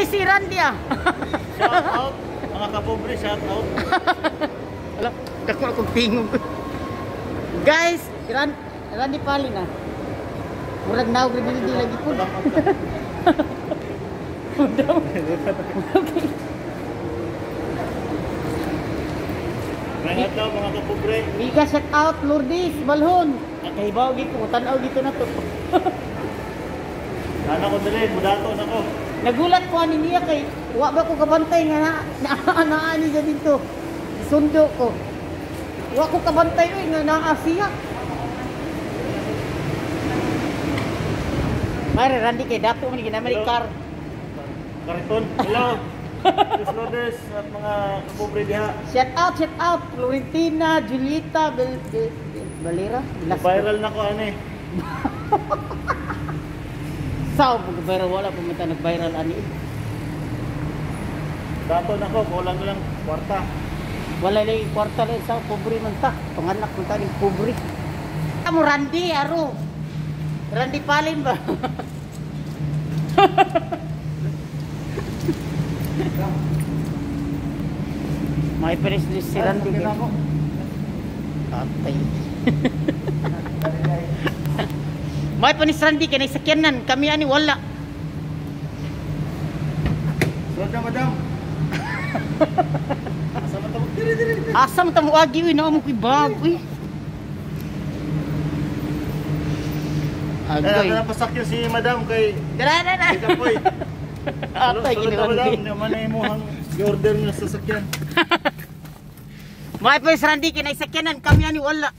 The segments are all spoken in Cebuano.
si Randy ah. Shout out mga kapobre, shout out. Ala, dako akong tingog. Guys, Randy Palin ah. Murag naog ra dili lagi po. Okay. May adlaw mga kapobre. Mega shout out Lourdes Balhon. Kahibaw gid ko tan-aw gito na to. Ana ko dali, mudato na ko. Nagulat ko ani niya kay wa ba ko kabantay nga na na naa ni siya dito. Sundo ko. Wa ko kabantay oy nga naa siya. Mare Randy kay dato man ginamay car. Kariton. Hello. Chris Lourdes at mga kapobre diha. Shout out Florentina, Julieta, Bel, Bel, Bel Valera. Velasco. Viral na ko ani. Sao pag viral wala pa man ta nag-viral ani. Dato na ko, kulang lang kwarta. Wala lagi kwarta lang sa pobre man ta. Panganak man ta ning pobre. Amo Randy aro. Randy Palin ba? May press list si Randy. Tatay. May panis Randy kay sakyanan kami ani wala. Sunod na madam. Asa man ta diri diri. Asa man ta mo agi uy, naa mo koy bag uy. Agay. Tara pasakyo si madam kay Dara dara. Kapoy. Atay Sunod gini na madam, Randy. naman na imuhang i-order nga sasakyan. May panis Randy kay sakyanan kami ani wala.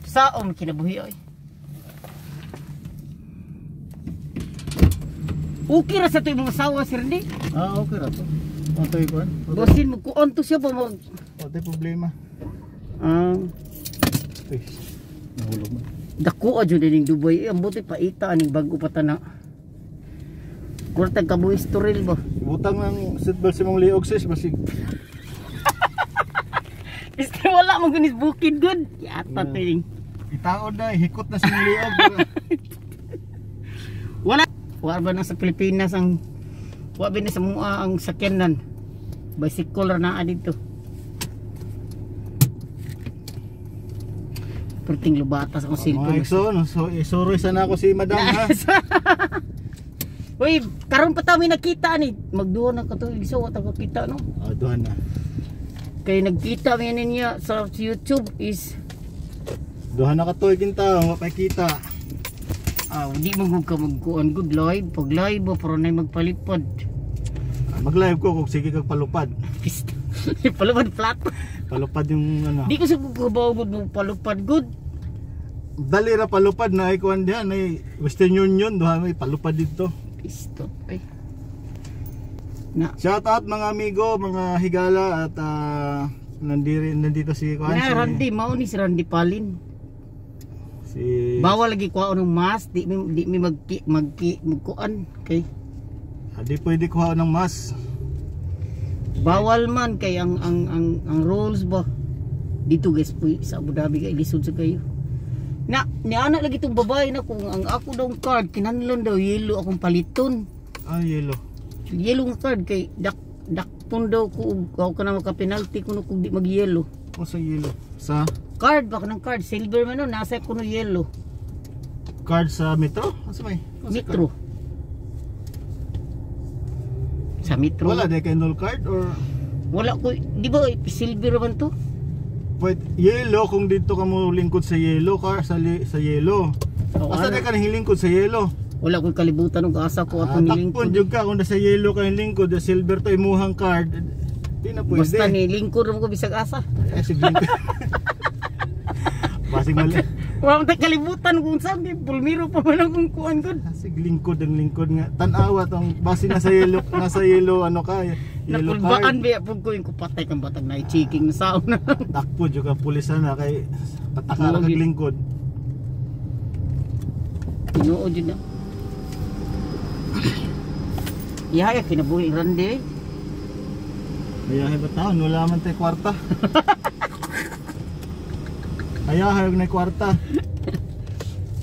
Saom kinabuhi oy. Okay ra sa to imong asawa si Randy. Ah, okay ra to. Otoy kuan. Basin magkuon to siya ba mag Otoy problema. Ah, Uy, nahulog man. dako adyo dining Dubai. Eh, ang buti paita aning bago pa ta na. Kurtag kabuhis toril ba? Butang ng seatbelt sa mong liog sis basig. Basta wala mo gunis bukid gud. Yata Yeah. ting. Itaon na, hikot na sa mong liog. Wala. Wa ba na sa Pilipinas ang wa ba na sa mua ang sakyanan. Bicycle ra naa dito. Perting lubatas akong Mga cellphone. igsoon, so isuro sana ako si madam ha. Uy, karon pa ta may nakita ni. Magduha na ka tuig so wa ta kita no. Ah, duha na. Kay nagkita mi niya sa YouTube is Duha na ka tuig kinta, wa kay kita. Ah, di man gud ka magkuan good live pag live ba para nay magpalipad. Ah, mag-live ko kung sige kag palupad. Palupad flat. Palupad yung ano. Di ko sa kabaw gud mo palupad good. Dali ra palupad na ay kuan diha nay Western Union duha may palupad dito. Stop ay. Na Shout out mga amigo, mga higala at nandito si kuan na si, Randy mao ni si Randy Palin. Si Bawal lagi kuhaon ng mask, di mi magki magki magkuan kay Ah, di pwede kuha ng mask. Bawal man kay ang rules ba dito guys po sa Abu Dhabi kay lisod sa kayo. Na niana lagi tong babae na kung ang ako daw card kinahanglan daw yellow akong paliton. Ah, yellow. Yellow nga card kay dakpon daw ko og ako ka na maka penalty kuno kung di mag yellow. O sa yellow. Sa Card ba kanang card silver man no nasa kuno yellow. Card sa metro? Asa may? Asa Metro. Sa metro. Card? Wala di kay null card or Wala ko, di ba silver man to? Pwede, yellow kung dito ka mo lingkod sa yellow car sa sa yellow. Oh, Asa ano? di ka nahilingkod sa yellow? Wala ko kalibutan og asa ko Ah, atong takpon nilingkod. jud ka kung nasa yellow ka lingkod, the silver to imuhang card. Di na pwede. Basta ni lingkod mo ko bisag asa. Eh, sige lingkod. Basig mali. Wala man kalibutan kung saan di pulmiro pa man akong kuan gud. Basig lingkod ang lingkod nga. Tan-awa tong basi nasa yellow ano ka, yellow Nakulbaan card. ba pug ko yung kupatay kang batag na checking na saon na. Takpo jud ka pulisan na kay pataka ra kag lingkod. Tinuod jud na. Ihaya kinabuhi rande. Ayahay ba taon? Wala man tay kwarta. Ayahay og nay kwarta.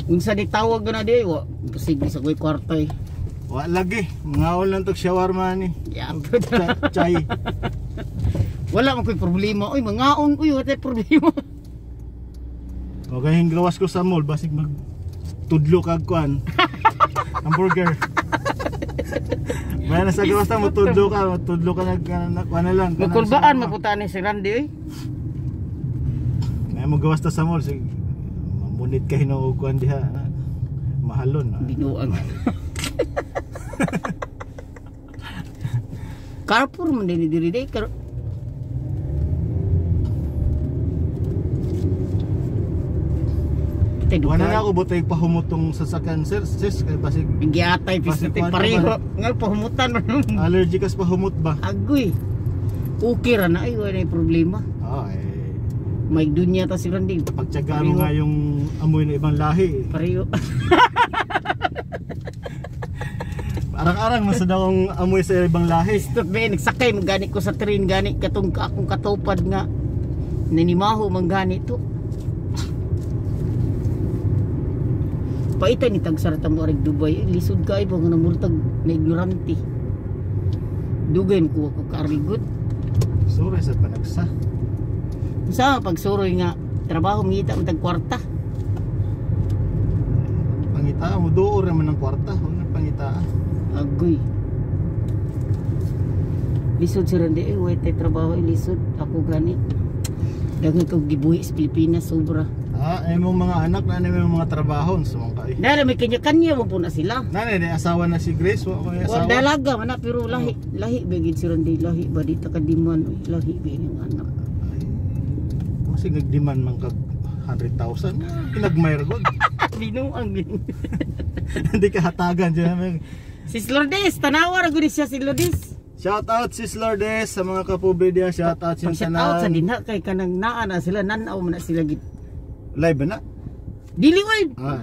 Unsa di tawag na di wa imposible sa koy kwarta eh. Wa lagi, mangaon lang tog shawarma ni. Yapod. Chay. Wala man ko'y problema. Uy, mangaon. Uy, wala problema. Okay, gawas ko sa mall basig mag tudlo kag kuan. Hamburger. Bayan na sa gawas ta mo tudlo ka nag kuan na lang. Magkulbaan mapunta ni si Randy oy. May mo gawas ta sa mall sig mamunit ka hinuog kuan diha. Mahalon. Binuang. Carrefour man din diri day. Wala na ako butay pahumutong sasakyan, sir, sis, kay basig Giatay Basig pisnate kuwan pareho. pa. Nga pahumutan man. Allergic kas pahumot ba? Agoy. Okay ra na ay, wala na problema. Ah, eh, May dunya ta si Randy. pagtiyagaan mo nga yung amoy ng ibang lahi. Eh. Pareho. Arang-arang masa daw ang amoy sa ibang lahi. Stop be nagsakay man gani ko sa train gani katong akong katupad nga nanimaho man gani to. Paita ni tagsarta mo arig Dubai, eh, lisod kay ba nga namurtag na ignorante. Dugay ko ako kaarigot. Sorry sa panagsa. Sa pagsuroy nga trabaho ngita man tag kwarta. Pangita mo duor naman ng kwarta, huwag na pangita. Agoy. Lisod si Randy, eh, wait tay trabaho, eh, lisod. Ako gani. Daghan kog gibuhi sa Pilipinas sobra. Ah, ay mong mga anak na ano yung mga trabaho sumang kay. Dahil may kanya-kanya mo po na sila. Nanay, may asawa na si Grace, wa ko may Wa asawa. dalaga man na pero lahi lahi ba gid si Randy, lahi ba di ta kadiman oy, lahi ba yung anak. Ay, kasi nagdemand man kag 100,000, pinagmayar god. Binuang gid. Hindi ka hatagan diyan. Si Lourdes, tanawa ra gud siya si Lourdes. Shout out Sis Lourdes sa mga kapobre diya, shout out sa Pag shout out sa tanan. dinha kay kanang naa na sila, nan-aw man na sila gid. Live ba na? Dili oy. Ah,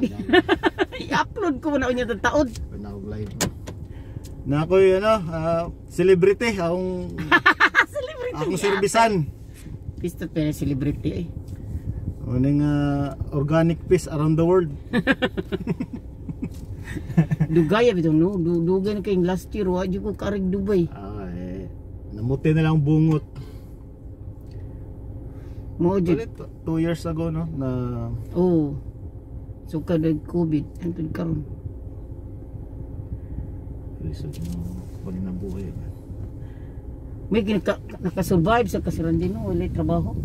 I-upload ko na unya taod. Panawag live. Na ako'y ano, celebrity akong Celebrity. akong servisan. Pistot pero celebrity eh. Uning organic fish around the world. Dugay bitaw no, dugay na kayong last year wa jud ko karig Dubai. Ah, eh, namuti na lang bungot. Mao jud. Ulit, 2 years ago, no, na Oh. So kada COVID hangtod karon. lisod mo pag nabuhay. May naka-survive sa kasiran din no, wala trabaho.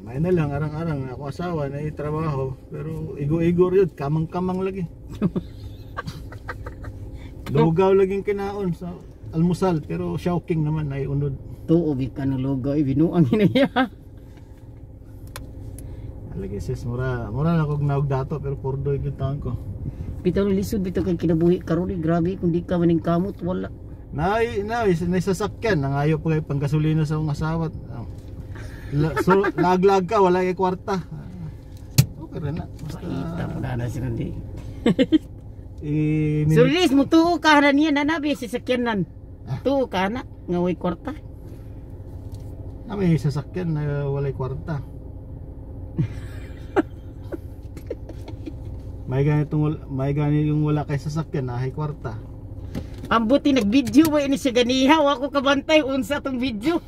May na lang, arang-arang, ako asawa na trabaho, pero igo-igo yun, kamang-kamang lagi. Lugaw laging kinaon sa almusal, pero shocking naman ay unod. Tuo bi ka ng lugaw, binuang hinaya. Lagi sis, mura, mura na kog naog dato, pero pordoy gyud taon ko. Bitaw lisod bitaw kay kinabuhi karon eh, grabe kung di ka maning kamot wala. Nay, nay, nay sasakyan, nangayo pa kay panggasolina sa akong asawa. Ah. So, laglag ka, wala kay kwarta. Ah, okay rin na. Basta, Paita po na si Randy. eh, So Liz, mo tuo ka na niya nanabi sa sakyanan. Tuo ka na nga way kwarta. Na may sasakyan na walay kwarta. May ganito yung wala kay sasakyan na hay kwarta. Ang buti nag-video ba ini siya ganiha, wa ko kabantay unsa tong video.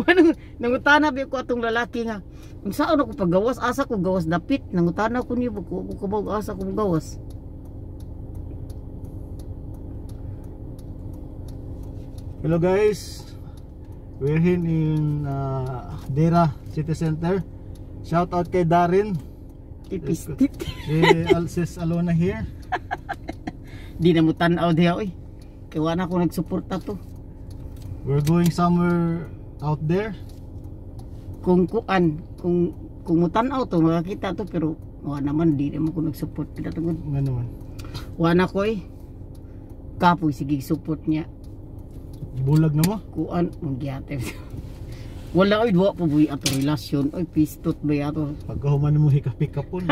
Anong nangutana ba ko atong lalaki nga. Unsaon ako paggawas, asa ko gawas dapit, nangutana ko niyo ko ko kabog asa ko gawas. Hello guys. We're here in Deira City Center. Shout out kay Darren. Ipistit. Si Alcis Alona here. Di na mo tan-aw diha oy. Kay wa na ko nagsuporta to. We're going somewhere out there. Kung kuan, kung mo tan-aw to makakita to pero wa naman di naman ko nagsupport kita tungod. Nga naman. Wa na ko eh. Kapoy sige support niya. Bulag na mo. Kuan mangyate. Wala oy duwa po buhi ato relasyon oy pistot ba ato. Pagkahuman mo hikapik-kapon.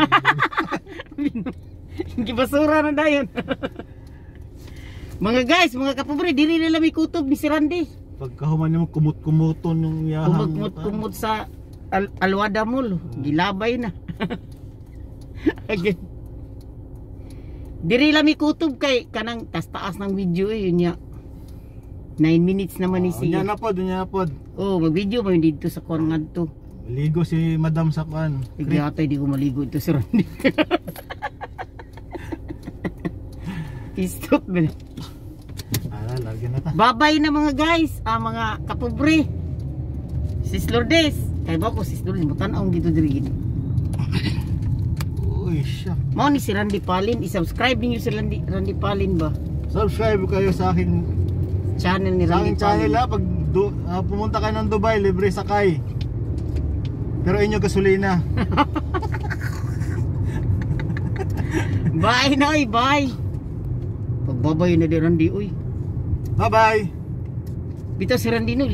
Gibasura na dayon. Mga guys, mga kapobre, dili na lang may kutob ni si Randy. Pagkahuman mo kumut-kumuton yung iyahang. Kumot-kumot sa Alwada Mall. Gilabay na. Again. Diri lang mi kutob kay kanang tas-taas ng video eh, yun niya. 9 minutes naman ni Ah, unya siya. na pod, unya na pod. Oh, mag-video mo yun dito sa kuwan ngadto. Ligo si Madam sa kuan. Yata hindi ko maligo ito si Randy. Pistot ba? Ah, larga na ta. Babay na mga guys, ah, mga kapobre. Sis Lourdes. Kay ba ko Sis Lourdes, mutan-aw dito diri gid. Uy, siya. Mao ni si Randy Palin, i-subscribe niyo si Randy Palin ba? Subscribe kayo sa akin Channel ni sa Randy aking channel Palin. ha. Pag pumunta kayo ng Dubai, libre sakay. Pero inyo gasolina. Bye na oy, bye. Pagbabay na di Randy oy. Bye-bye. Bitaw si Randy no,